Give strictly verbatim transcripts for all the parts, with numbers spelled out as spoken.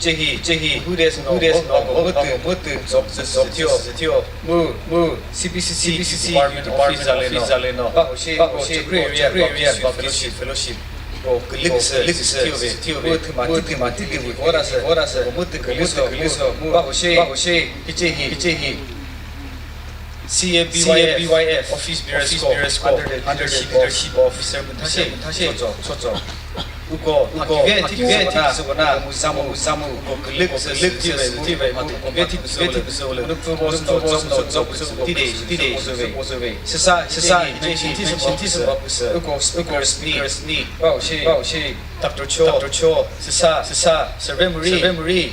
Hice hi, hice hi, who des no, who des no, who des no, who des no, zok zok zok zok mu, mu, C B C C, C B C C department office zale no. Ba ho she, ba ho she, ko chakri area, area, Baptist fellowship. Ko colleague se, colleague se, thiyo ve, thiyo ve. Mu thüma, mu thüma, thüma, thüma, ora se, ora se. Mu thüma, colleague se, colleague se. Ba ho she, ba ho she, hice hi, hice hi. C A B Y F, C A B Y F, office bearers, office bearers, under the, under the leadership of Mister Munthashe, Munthashe, Chocho, Chocho. Uko, uko, hakive, hakive, thikisona, thikisona, muzamu, muzamu, uko, colleague, colleague, colleague, mu, mu, hakive, thikisole, thikisole, nupfu, boss, no, job, no, job, tide, tide, sisa, sisa, hice hi, hice hi, uko, speakers, ni, ba ho she, ba ho she, Doctor Cho, Doctor Cho, sisa, sisa, survey muri, survey muri.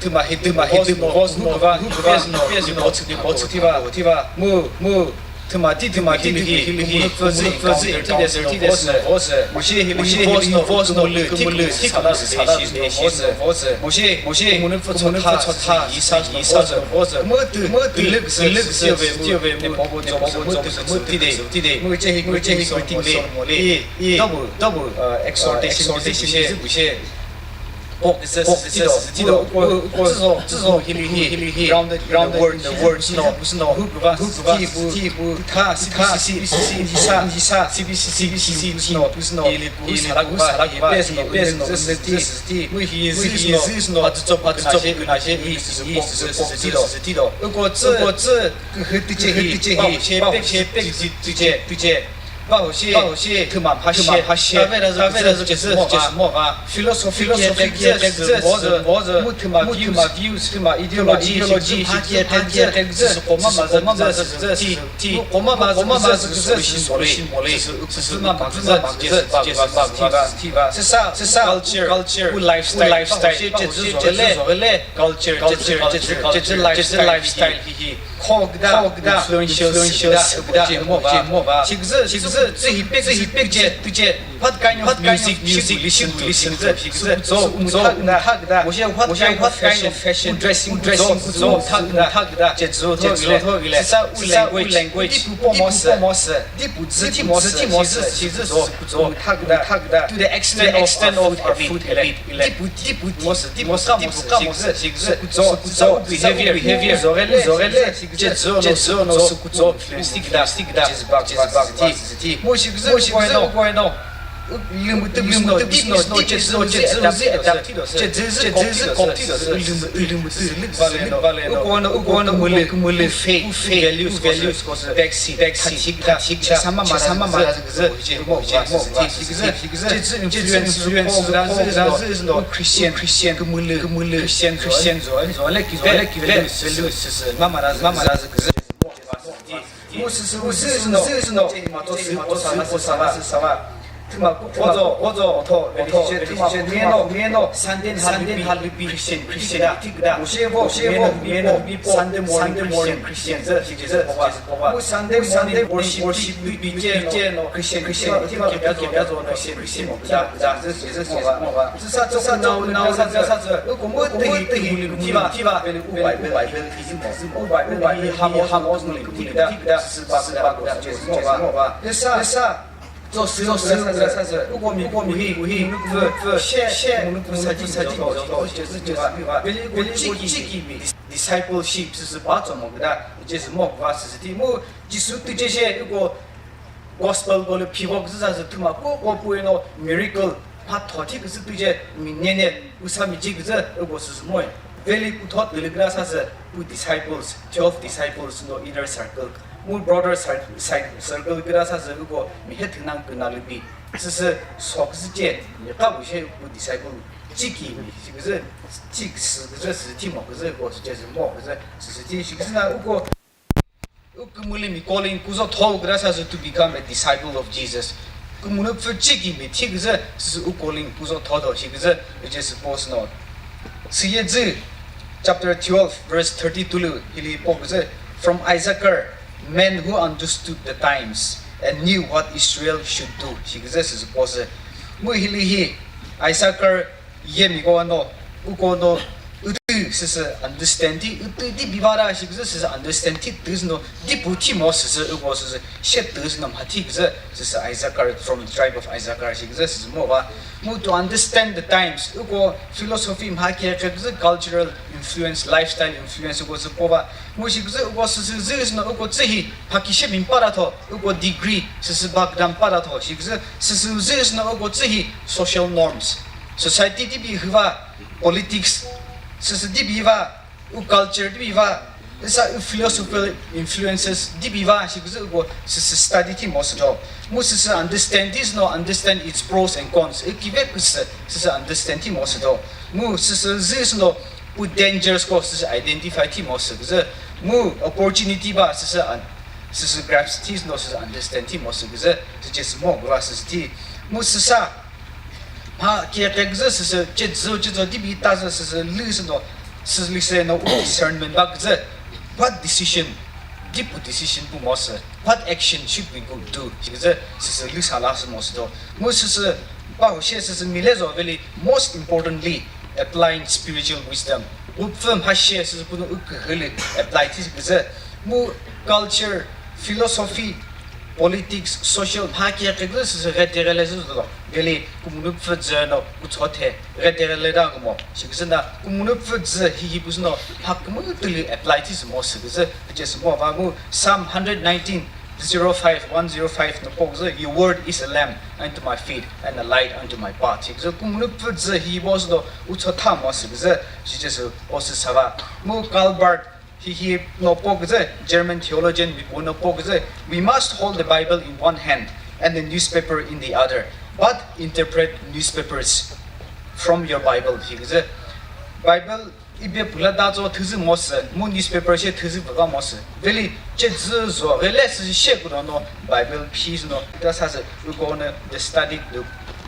Thüma hi thüma hi thüma boss no va, boss no, boss no, boss no, boss no, mu, mu, thüma ti thüma ti hi hi hi hi, mu fuzzy fuzzy ti de ti de boss, mu shi hi mu shi boss no, boss no, lu ti lu ti sa la sa la boss, mu shi mu shi mu nu fu tha yi sa boss, mu tu mu tu lu lu si ve mu ve mu bo bo zo zo mu tu mu ti de ti de, mu che hi mu che hi ko ti le, double double exhortation exhortation bu she. Pok sü sü sü sü ti do. Ko ko tsüzo tsüzo hili hi hili hi. Grounded grounded in the word sü no sü no. Hu kuva hu kuva ti bu ti bu tha si tha si si si sa si sa si bi si si si si no sü no. Hili ku sa la ku sa la ku pe sü no pe sü no sü ti sü ti. Mu hi sü no pa tsü pa tsü na she na she hi sü pok sü sü ti do. Ko tsü ko tsü ku hu ti che hi pa che pe che ti che ti che. Ba ho shi, ba ho shi, thüma pha shi, thüma pha shi. Ave ra zo, ave ra zo, che sü, che sü mo va. Philosophy, philosophy, che che mo zo, mo zo. Mu thüma views, thüma ideology, ideology, pha che, pha che, che sü koma ma zo, koma ma zo, ti, ti. Mu koma ma zo, koma ma zo, solution mo le. Sü, sü ma ma zo, che sü ba, che sü ba, ti va. Sü sa, sü sa, culture, culture, lifestyle, lifestyle, che sü zo le. Culture, culture, culture, lifestyle, lifestyle, hi hi. Khogda, khogda, influential, influential, khogda, khogda, khogda. Shigüzü, shigüzü, tsü hi pek, tsü hi pek je, tu je. What kind of music, music, listen to, listen to, shigüzü, so, so, umthagda. Moshe, what kind of fashion, dressing, dressing, so, umthagda. Jezu, jezu, thogile. Sisa, u language, dipu po mose, dipu dzü ti mose, shigüzü, so, so, umthagda. To the extent of, of our food habit. Dipu, dipu, mose, dipu, dipu, mose, shigüzü, shigüzü, so, so, behavior, behavior. Zorele, zorele. Che zü no, che zü no, sü kütso, sü kütso, sü kütso, sü kütso, sü kütso. Mo shi küzü, mo shi küzü, ko no. Lümütü, lümütü, lümütü, che zü no, che zü no, che zü adapt, che zü zü kop, che zü lümütü, lümütü, lümütü, vale no, vale no. Ko no, ko no, mülü, mülü, faith, faith, values, values, values, vaccine, vaccine, vaccine, sama, sama, küzü, mo, mo, küzü, küzü, che zü influence, influence, Christian, Christian, kümülü, kümülü, Christian, Christian, zo, zo, le ki, zo, le ki, values, values, mama, mama, küzü. Mu sü sü mu sü sü no sü sü no che ma to sü ko sa na sü sa na sü sa na. Thüma ko zo ko zo tho ve li che thüma ko mieno mieno Sunday Sunday ha lü bi Christian Christian ti da. Mu she vo she vo mieno bi po Sunday morning Christian zü ji zü ko va. Mu Sunday morning worship worship bi bi che no Christian Christian ti ma ke zo ke zo Christian Christian mo da da zü ji zü ko va. Sü sa zo sa zo na sa zo sa zo. Ko mo te hi te hi ti va ti va. U Bible hi mo. U Bible hi ha mo ha mo ni ti da. Sü ba sü ba ko je mo va. Sa sa. Zo sü zo sü sa sa. U ko mi ko mi hi hi. Fü fü she she. Mu nu sa ji sa ji ko zo. Je zü je va. Ve li ko chi ki mi. Discipleship sü sü ba zo mo da. Je zü mo va sü ti mu. Jisu tu je she u ko Gospel ko lü phi vo küzü sa sü thüma ko ko pu no miracle pha tho thi küzü tu je mi ne ne u sa mi ji küzü u ko sü sü mo. Ve li ku tho tü lü küra sa sü u disciples, twelve disciples no inner circle. Mu broader cir- cir- circle küra sa sü u ko mi he thüna küna lü bi. Sü sü so küzü je mi ka bu she u disciple chi ki mi shi küzü chi küzü küzü sü thi mo küzü u ko sü je sü mo küzü sü sü thi shi küzü na u ko U kümüli mi calling küzho tho küra sa sü to become a disciple of Jesus. Kümüli pfü chi ki mi thi küzü sü u calling küzho tho do shi küzü je sü po sü no. Sü ye zü chapter twelve verse thirty-two lü hili po küzü, from Issachar, men who understood the times and knew what Israel should do shi küzü sü po sü. Mu hili hi Issachar Yemi ko no, u ko no, u tü sü sü understand thi, u tü di bivara shi küzü sü sü understand thi tü sü no, di pu thi mo sü sü u ko sü sü she tü sü no mha thi küzü sü sü Issachar, from the tribe of Issachar shi küzü sü sü mo va. Mu to understand the times, u ko philosophy mha ke ke küzü cultural influence, lifestyle influence u ko sü po va. Mu shi küzü u ko sü sü zü sü no u ko tsü hi pha ki she min para tho, u ko degree sü sü ba küdam para tho shi küzü sü sü zü sü no u ko tsü hi social norms. Society ti bi hüva politics, Süsü dibi va, u culture dibi va, isa u philosophical influences dibi va, shi küzü uko süsü study thi mo sü do. Mu süsü understand this no understand its pros and cons. I kive küsü süsü understand thi mo sü do. Mu süsü zü sü no u dangers ko süsü identify thi mo sü küzü. Mu opportunity ba süsü an-, süsü grasp thi no süsü understand thi mo sü küzü. Süce sü mo gura süsü thi. Mu süsa mha kekre küzü süsü cezü cezü dibi ta zü süsü lü sü no süsü lü sü no u discernment ba küzü what decision, dipu decision pu mo sü, what action should we go do? Shi küzü süsü lü sa la sü mo sü do. Mu süsü ba ho she süsü mi le zo veli most importantly applying spiritual wisdom. Upfü mha she süsü punu u kühü lü apply thi küzü. Mu culture, philosophy, politics, social, mha kekre küzü süsü ghe dere le zü do. Veli kümünu pfü dzü no u chothe ghe dere le da ngo mo. Shi küzü na kümünu pfü dzü hihi püsü no mha kümütü lü apply thi sü mo sü küzü. Küce sü mo va mu Psalm hundred nineteen, zero five, one zero five no po küzü, "Your word is a lamp unto my feet and a light unto my path." Shi küzü kümünu pfü dzü hihi po sü do u chotha mo sü küzü. Shi küzü po sü sa va. Mu Karl Barth hihi no po küzü, German theologian mi po no po küzü, "We must hold the Bible in one hand and the newspaper in the other, but interpret newspapers from your Bible." Shi küzü Bible ibe pula da zo thüzü mo sü, mu newspaper she thüzü vüga mo sü. Veli cezü zo gele sü she küdo no Bible phi sü no da sa sü uko no the study the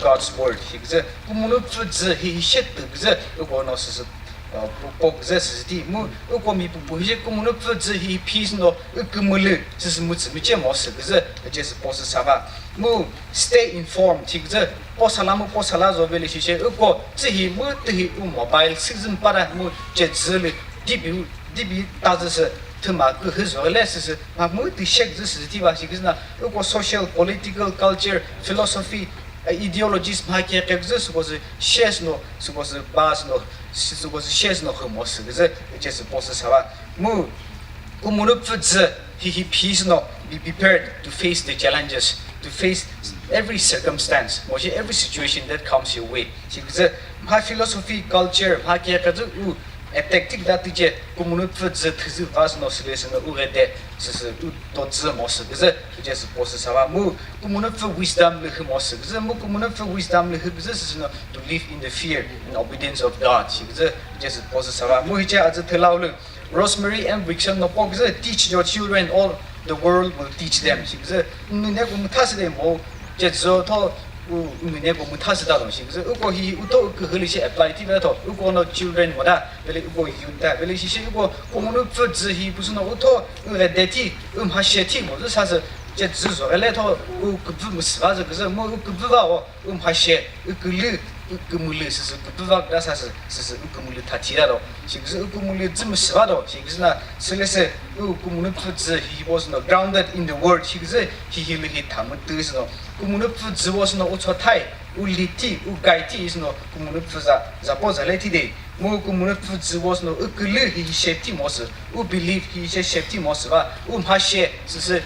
God's word. Shi küzü kümünu pfü dzü hihi she tü küzü uko no sü sü uh, po, po küzü süsü ti mu uko mi pupu hi kümünu pfü dzü hi phi sü no u kümülü süsü mu tsü mi che mo sü küzü, ce sü po sü sa va. Mu stay informed thi küzü po sala mu po sala zo veli shi she uko tsü hi mu tü hi u mobile sü zü para mu cezü lü dibi dibi ta zü sü thüma kühü zo le süsü mha mu tü shek zü süsü ti va shi küzü na uko social, political, culture, philosophy, uh, ideologies mha kekre küzü süko sü she sü no, süko sü ba sü no, süko sü she sü no hü mo sü küzü, ce sü po sü sa va. Mu kümünu pfü dzü hihi phi sü no, be prepared to face the challenges, to face every circumstance, mo shi every situation that comes your way. Shi küzü mha philosophy, culture, mha kekre küzü u a tactic da tüce kümünu pfü dzü thüzü va sü no sü le sü no u ghe de süsü u do dzü mo sü küzü, ce sü po sü sa va. Mu kümünu pfü wisdom lü hü mo sü küzü, mu kümünu pfü wisdom lü hü küzü süsü no to live in the fear and obedience of God. Shi küzü, ce sü po sü sa va. Mu hice a zü thülau lü Rosemary M Wixom no po küzü, "Teach your children all the world will teach them." Shi küzü, nune ko mütha sü de mo, cezü tho u nune ko mütha sü da lo shi küzü. Uko hi u tho u kühü lü shi apply thi ve tho. Uko no children mo da, veli uko youth da, veli shi shi uko kümünu pfü dzü hi püsü no u tho u ve de thi, u mha she thi mo zü sa sü cezü zo gele tho u kübvü mu sü va zü küzü, mu u kübvü va o u mha she, u külü, u kümülü süsü kübvü va küta sa sü, süsü u kümülü tha thi da do. Shi küzü u kümülü dzü mu sü va do. Shi küzü na sülesü u kümünu pfü dzü hi vo sü no grounded in the word. Shi küzü hihi lü hi tha mütü sü no kümünu pfü dzü vo sü no u cho thai, u lead thi, u guide thi sü no kümünu pfü za, za po za le thi de. Mu kümünu pfü dzü vo sü no u külü hihi shape thi mo sü, u belief hihi she shape thi mo sü va, u mha she süsü,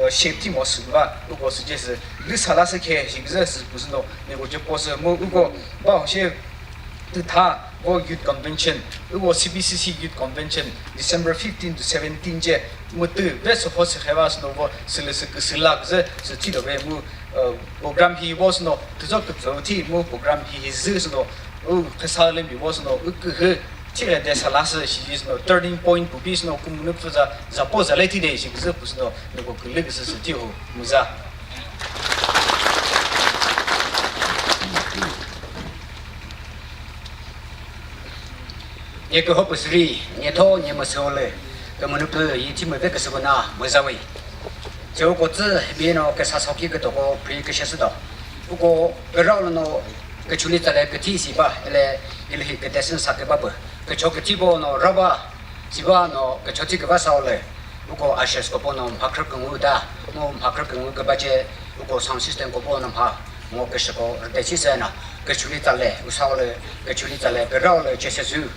uh, shape thi mo sü va, uko sü ce sü lü sa la sü khe shi küzü sü püsü no neko ce po sü mu uko ba ho she tütha vo youth convention, uko C B C C youth convention December fifteen to seventeen ce mütü ve sü ho sü khe va sü no vo sülü sü küsü la küzü sü thi do ve mu, uh, program hi vo sü no tüzo küpfü thi mu program hihi zü sü no u khesa lü mi vo sü no u kühü thire de sa la sü shi sü no turning point pu bi sü no kümünu pfü za, za po za le thi de shi küzü püsü no neko külü küzü sü thi hu mu za. Nye küho püsüri, nye tho nye müsüo lü kümünu pü yi thi mü ve küsü küna müza we. Che uko tsü bi no küsa soki kütoko pri küshe sü do. Uko kürao lü no küchuli tsale küthi si ba, ele ilhi kütesün sa küba pü. Kücho küthi bo no raba, si ba no kücho thi küba sao lü. Uko ashes kopo no mha khrü küngu da, mu mha khrü küngu küba che, uko sound system kopo no mha, ngo küshiko rüte chi se na, küchuli tsale, usao lü, küchuli tsale, kürao lü, che se zü,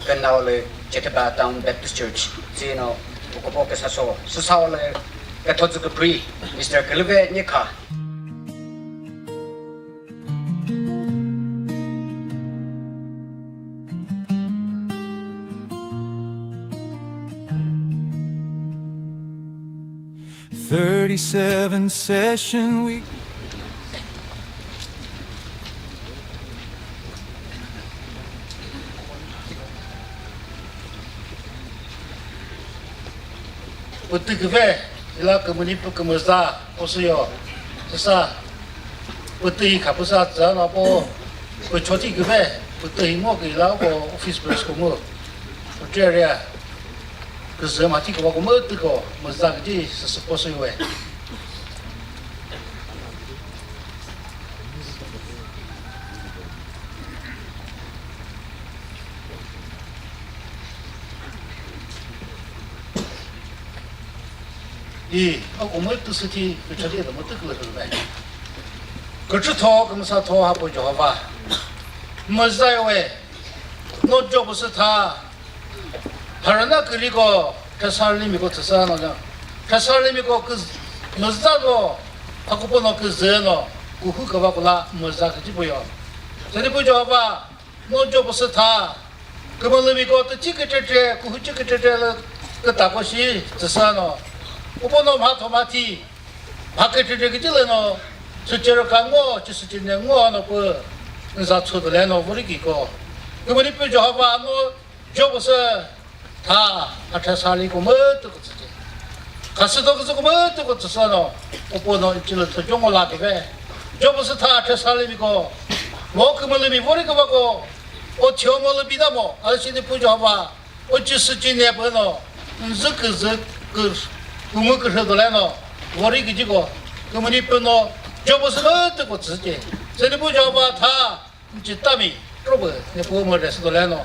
künao lü, Cheteba Town Baptist Church, zi no, uko kopo küsa so, süsao lü, kütho zü küpri, Mister Külüve Nyikha. Thirty-seven session week. Pütü küve, ila kümüni pü kümüza, osüyo, sisa, pütü hi khapüsa tsü na po, pü choti küve, pütü hi ngo kü ila po office press ko mu, pütü area, küzü ma thi ko ko mu tü ko, müza küji, sisi po süyo we. I, a ko mu tü süthi, küchali da mu tü kü lü kü be. Küchü tho, kümüsa tho, ha po Jehovah. Müza we, no Job sü tha, harana küriko, thasar limiko thasa no, thasar limiko küz-, müza no, ha ko po no küzü no, kuhu küva kula müza küji po yo. Seni po Jehovah, no Job sü tha, kümülümi ko tü chi kütete, kuhu chi kütete lü küta ko shi tsüsa no. Upo no mha thoma thi, mha kütete küti lü no, süchero ka ngo, chi süchine ngo no pü, nza chu de le no vuri ki ko. Kümüni pü Jehovah no Job sü tha, a thasar li ko mütü ko tsüche. Khasü do küzü ko mütü ko tsüsa no, upo no ichi lü tsü jongo la küve. Job sü tha thasar limiko, mo kümülümi vori küva ko, o thio mo lü bida mo, a sini pu Jehovah, o chi sü chi ne pü no, nzü küzü kür, kümü kürhü do le no, vori küji ko, kümüni pü no, Job sü mütü ko tsüche. Sini pu Jehovah tha, nchi tami, trobe, ne pu mo resi do le no.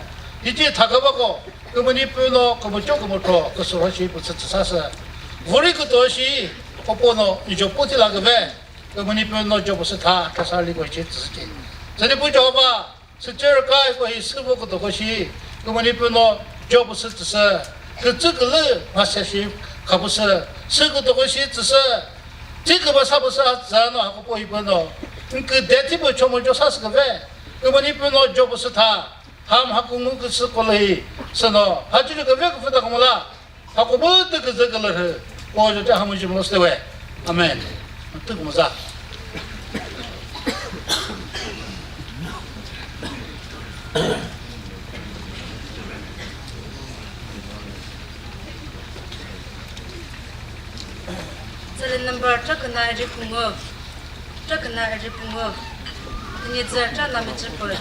Ichi thakaba ko, kümüni pü no, kümücho kümütho, küsuro shi pü tsü tsüsa sü. Vori küto shi, upo no, njo puti la küve, kümüni pü no, Job sü tha, thasar li ko shi tsüche. Seni pu Jehovah, süchero kai ko hi süvo küto ko shi, kümüni pü no, Job sü tsüsü. Kütsü külü, mha se shi, khapüsü, sü küto ko shi tsüsü. Thi küba sa püsü a tsü no, ha ko po hi pü no. Nkü de thi pü chomo jo sa sü küve. Kümüni pü no Job sü tha. Ham ha küngu küsü ko lü hi. Sü no. Ha chü lü küve küfü ta kümüla. Ha ko mütü küzü külü hü. O jo te ha mu jü mu lo sü we. Amen. Tü kümüza. Sali number thaküna ri pungu. Thaküna ri pungu. Ni zü thana mi zü pü.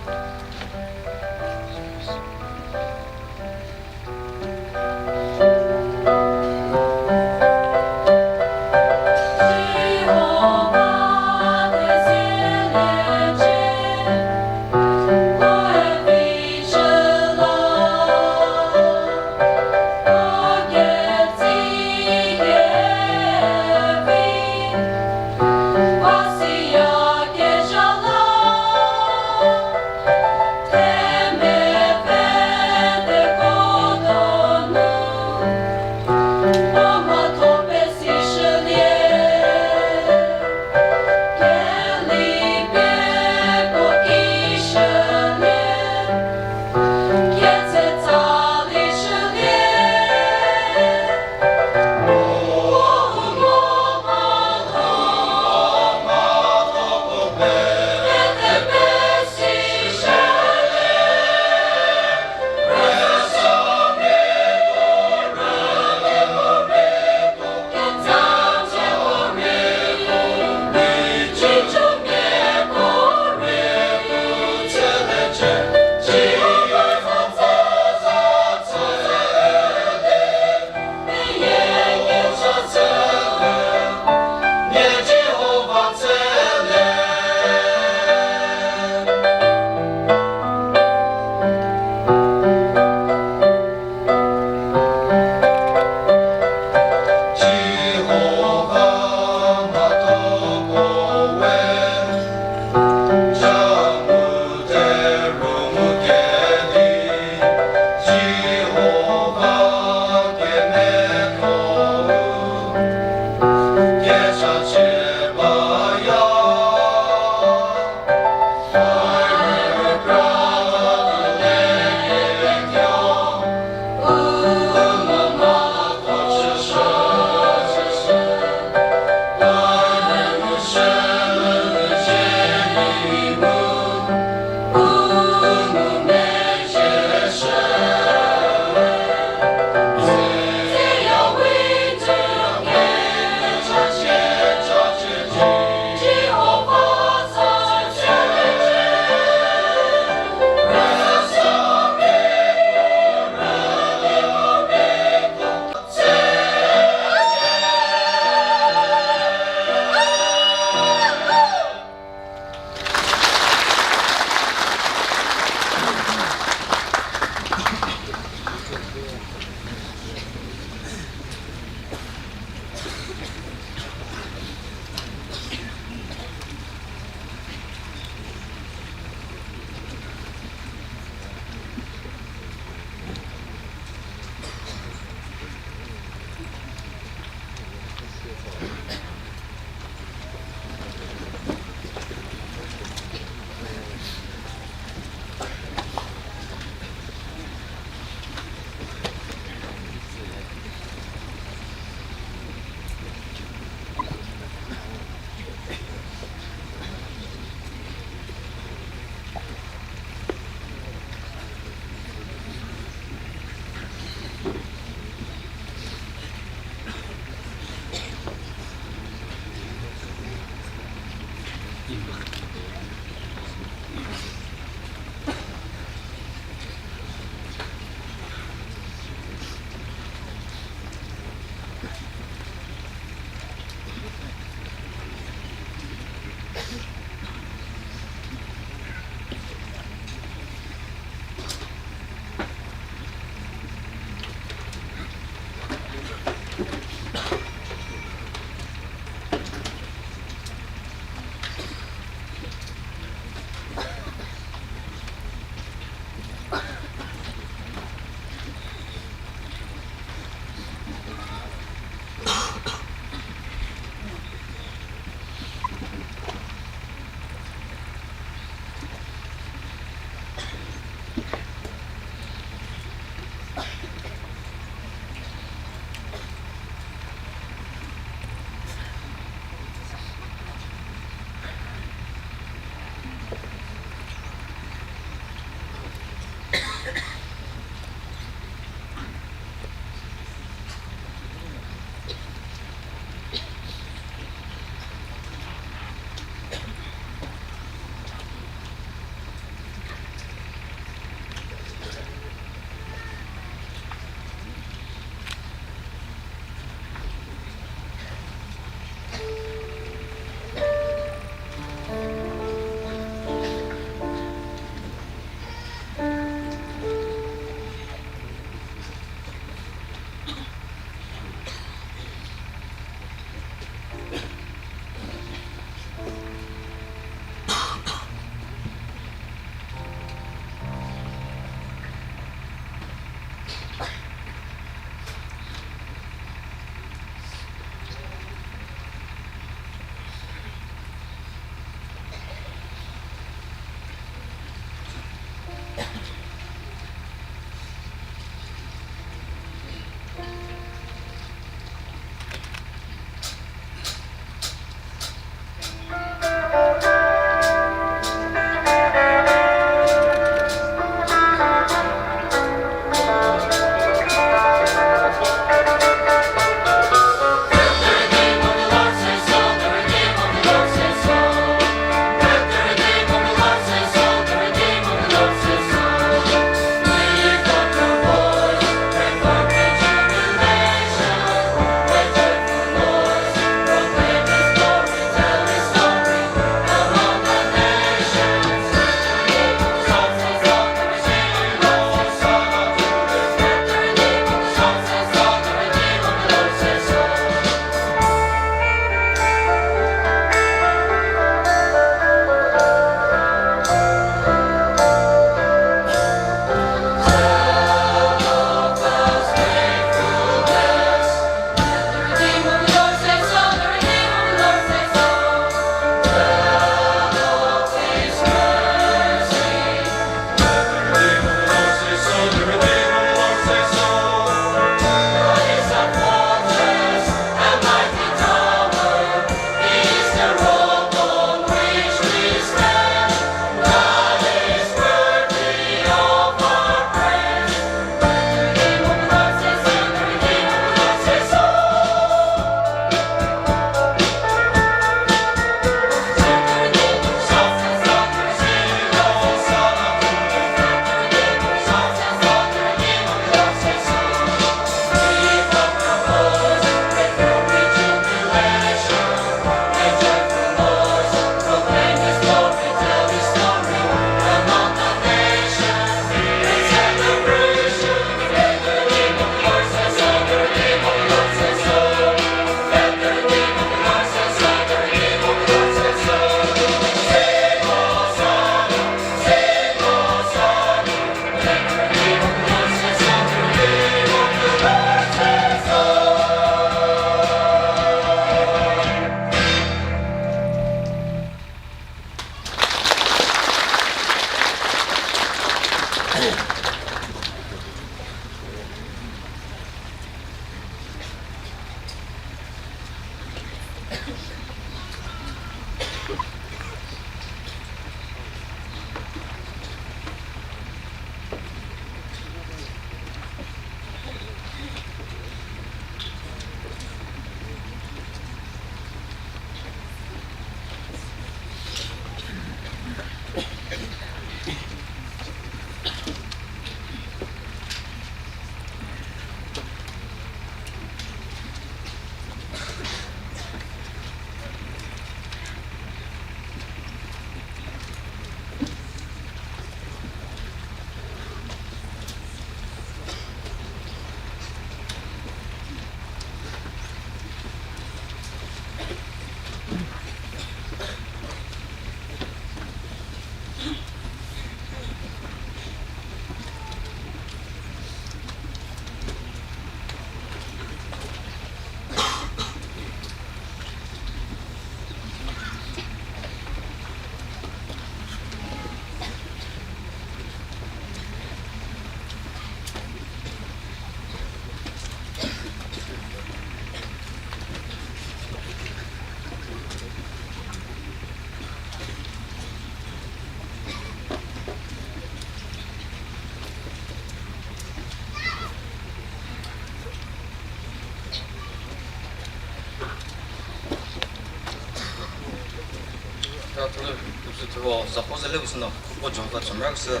Tha thülü küpsü thüvo zapo zele usüno küpo Jehova chümra küsü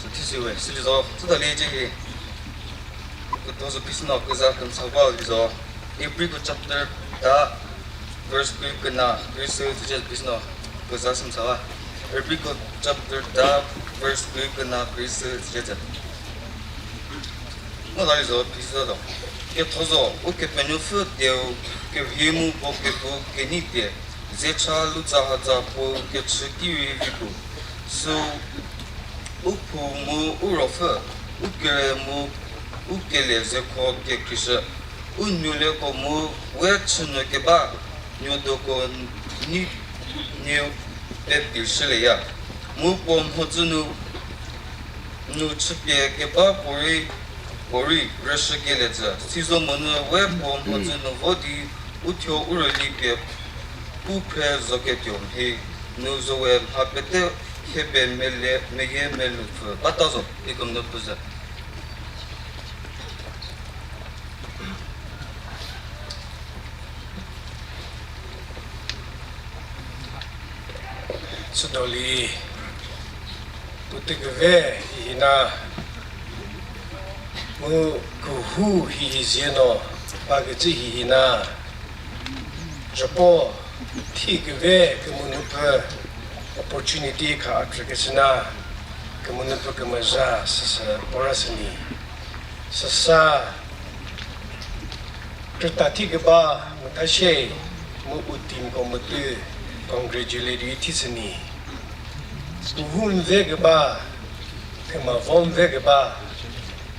sü thisi we sü lizo tsüta li cehi kütho sü pisüno küza kümsa va lizo. Hebrew ko chapter da verse küküna küsü tüce pisüno küza sümsa va. Hebrew ko chapter da verse küküna küsü tüce. Ngo la lizo pisü do. Kütho zo u küpünü fü deu küvi mu bo küpü küni de. Zecha lutsa hatsa pü küchü kivi vipu. Sü u phu mu u rofü, u kere mu u kele zekho kükrishü. U nyuleko mu we chünü küba, nyodoko ni nyu pepilshüleya. Mu po mhodzü nu, nu chüpie küba pori, pori rüshü küle tsü. Sizo münü we po mhodzü nu vodi u thio u rüli pie pu phre zo kütio mhi. Nu zo we mha pete khebe mele, meye melu pfü. Bata zo, iküm nu püzü. Südoli pütüküve hihina mu kühu hihi zeno pakütsü hihina jopo thi küve kümünüpü opportunity kha attribute na kümünüpü kümüza süsü porasini. Süsa krüta thi küba müthashe mu u team ko mütü congratulate yi thisüni. Kuhu mve küba, küma vo mve küba,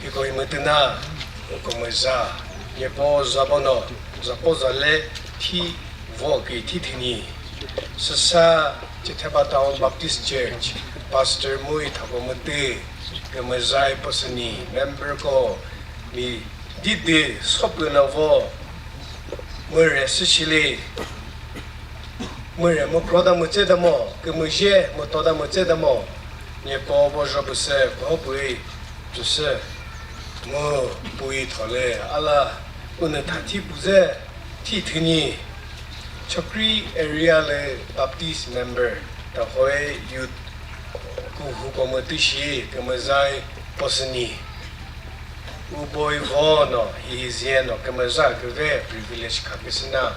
hiko yi mütü na, uko müza, nyepo zabono, zapo zale thi vo kü thi thini. Süsa Chetheba Town Baptist Church, Pastor mu yi thako mütü, kümüza yi posüni, member ko mi didi sopü na vo, müre süshili, müre mükro da mütse da mo, kümüzhe müto da mütse da mo, nyepo vo zho püsü ko pü yi püsü, mu pü yi thole, ala, unü tha thi püze, Thi thüni Chokri area lü Baptist member, Tahoe youth kuhu committee shi kümüzai posüni. Uboi vo no hihi zie no kümüza küve privilege kha küsüna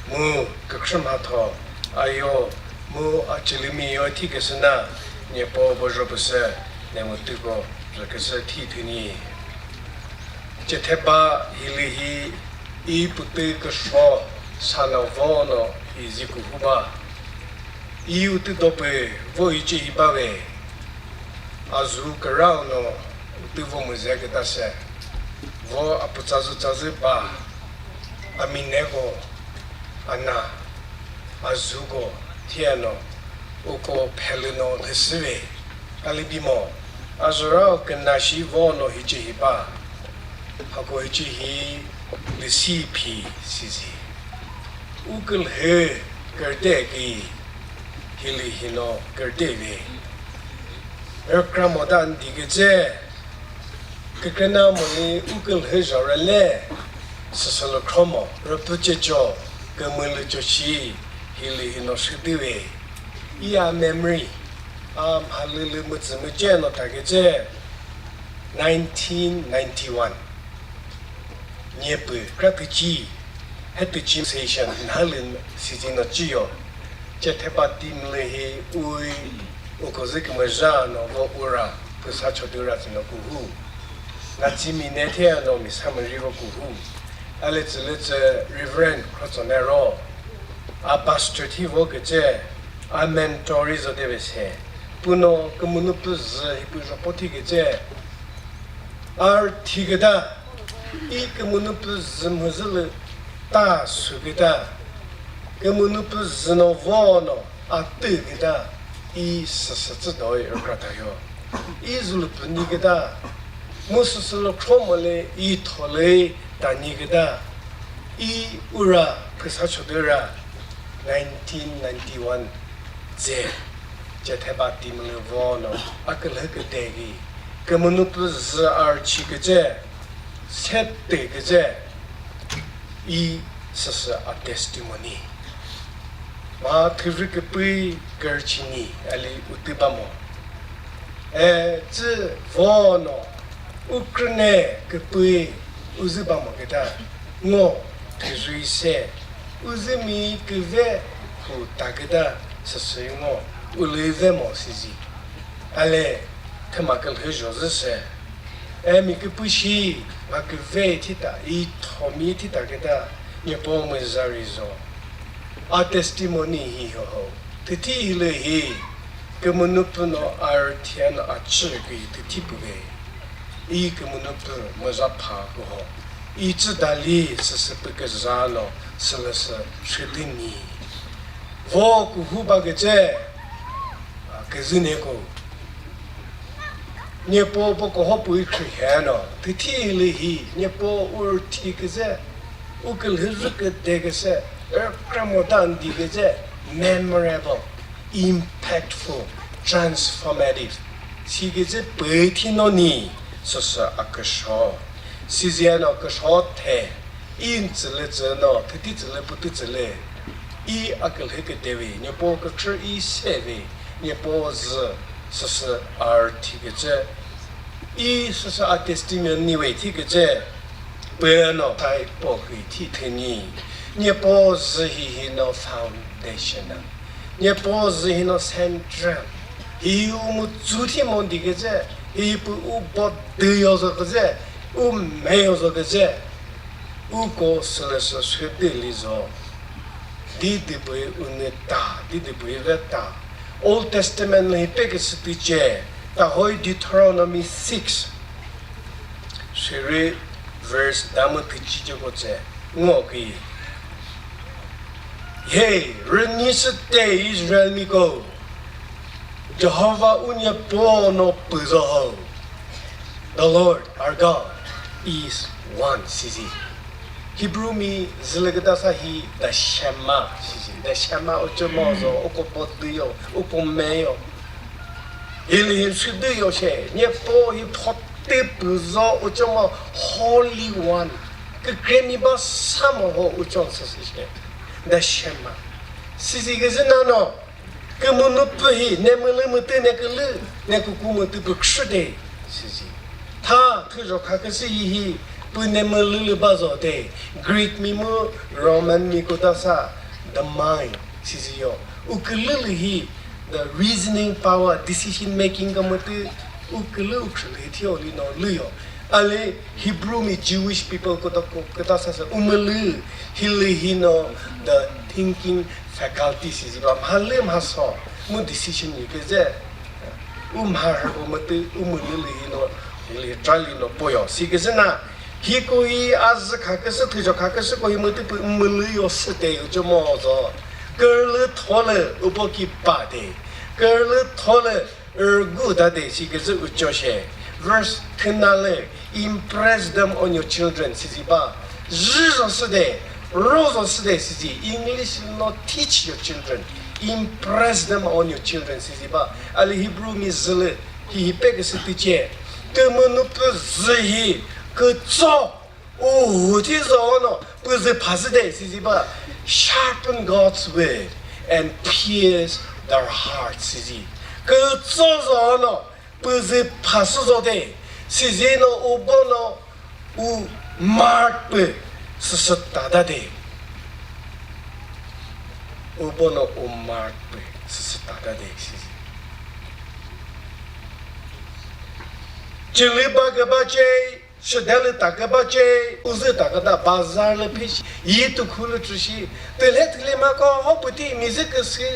mu kükhrü mhatho ayo mu achilimi yo thi küsüna nyepo bozho püsü ne mütüko zho küsü thi thüni. Chetheba hilühi i pütü küsho sano vo no i zi kühu ba. I utü dopü vo i ce hi ba ve. Azu kürao no utü vo müze küta se. Vo apü tsazü tsazü ba. Amineko ana. Azuko thieno uko phelü no lhüsüve, kalibi mo, Azürao küna shi vo no hice hi ba. Hako hice hi lüsi phi sizi. U külhü kürte ki hili hino kürte ve. Rükra moda ndi küce. Kükrenamoli u külhü zhorele. Süsülü khromo. Rüpü ceco. Kümülü coshi. Hili hino shüdü ve. Iya memory. A mhalülü mütsü müce no takece nineteen ninety-one. Nyepü kra tüchi, he tüchi session nhalü sizi no chiyo. Che thepa team lü hi ui, ukozü kümüzha no vo ura, püsa chodura zino kuhu. Nazi mi ne thea no mi samari vo kuhu. A letsü letsü Reverend Khrotsonero. A pastor thi vo küce, a mentor izo deve se. Puno kümünu pü zü hi pü zhopo thi küce. Ar thi küta, i kümünu pü zü mhuzülü ta sü küta. Kümünu pü zü no vo no a tü küta, i süsü tsü doi rükra ta yo. I zülü pü ni küta, mu süsülü khromo le i tho le ta ni küta. I ura püsa chodura nineteen ninety-one ze, che theba team lü vo no a külhü küte ki, kümünu pü zü ar chi küce, se te küce, i süsü a testimony. Ma thüvri küpü kürchini ali utü bamo. E, tsü vo no, ukrüne küpü uzü bamo küta, ngo thüzü ise, uzü mi küve hu ta küta süsü ngo, ulü ve mo sizi. Ale, thüma külhü zhozü se. E mi küpü shi, ma küve thita, i thomi thita küta, nyepo müzari zo. A testimony hi ho ho. Tüthi hilü hi, kümünu pü no a rüthia no a chü kü tüthi pü ve. I kümünu pü müza pha kü ho. I chü dali süsü pü küza no sülüsü shüdü ni. Vo kuhu ba küce, a, küzü ne ko. Nyepo po koho pui khri he no, tüthi lü hi, nyepo u rüthi küzü, u külhü zü küde küzü, rükra moda ndi küzü, memorable, impactful, transformative. Si küzü pü thi no ni, süsü a küsho. Sizi no küsho the, i ntsülü tsü no, tüthi tsülü, pütü tsülü. I a külhü küde ve, nyepo kükre i se ve, nyepo zü, süsü a rüthi küzü. I süsü a testimony ve thi küzü. Pü no tai po kü thi theni. Nyepo zü hihi no foundational. Nyepo zü hi no central. Hi u mu zu thi mo ndi küzü. Hi pü u bo dü yo zo küzü. U me yo zo küzü. U ko sülüsü shüdü li zo. Di dipü unü ta, di dipü ve ta. Old Testament lü hi pe küsü tüce, ta hoi Deuteronomy six. Shiri verse damü tüchi ce ko tse, ngo ki. Hey, rünyi sü te Israel miko. Jehovah u Nyepo no pü zo ho. The Lord our God is one, sizi. Hebrew mi zülü küta sa hi the Shema, sizi. The Shema ucho mo zo, uko po dü yo, uko me yo. Hilü hi shüdü yo she, Nyepo hi pho tü pü zo ucho mo Holy One. Kükre mi ba sa mo ho ucho süsü she. The Shema. Sizi küzü nano. Kümünu pü hi, ne mülü mütü, ne külü, ne kuku mütü pü khrü de, sizi. Tha, thüzho kha küsü hi hi, pü ne mülü lü ba zo de, Greek mi mu, Roman mi küta sa, the mind, sizi yo. U külü lü hi, the reasoning power, decision making ka mütü, u külü u khrü lü hi thiyo li no lü yo. Ale Hebrew mi Jewish people küta, küta sa sa, u mülü, hilü hi no, the thinking faculty sizi ba mha lü mha so mu decision yi küzü. U mha rhü ko mütü u mülü lü hi no, lü tra li no poyo. Si küzü na, hi ko hi a zü kha küsü, thüzho kha küsü ko hi mütü pü mülü yo sü te ucho mo zo. Kürlü tho lü u po ki pa de. Kürlü tho lü Rügu ta de si küzü ucho she. Verse thüna lü, impress them on your children sizi ba. Zü zo sü de, ro zo sü de sizi. English no teach your children. Impress them on your children sizi ba. Ali Hebrew mi zülü, hi hi pe küsü tiche. Kümünu pü zü hi, kütso. Uhu thi zono püzü phasü de sizi ba, sharpen God's word and pierce their hearts sizi. Kütso zono püzü phasü zo de sizi no ubono u mark pü süsü tata de. Ubono u mark pü süsü tata de sizi. Chili ba küba che Shüdeli taküba che, uzü taküta bazar lü phishi, yi tukhu lü chüshi, tüle tüle ma ko ho püti mizi küsü.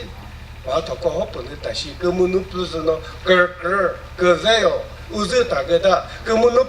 Wa thoko ho pülü tashi kümünu püzü no kür kür küveyo, uzü taküta kümünu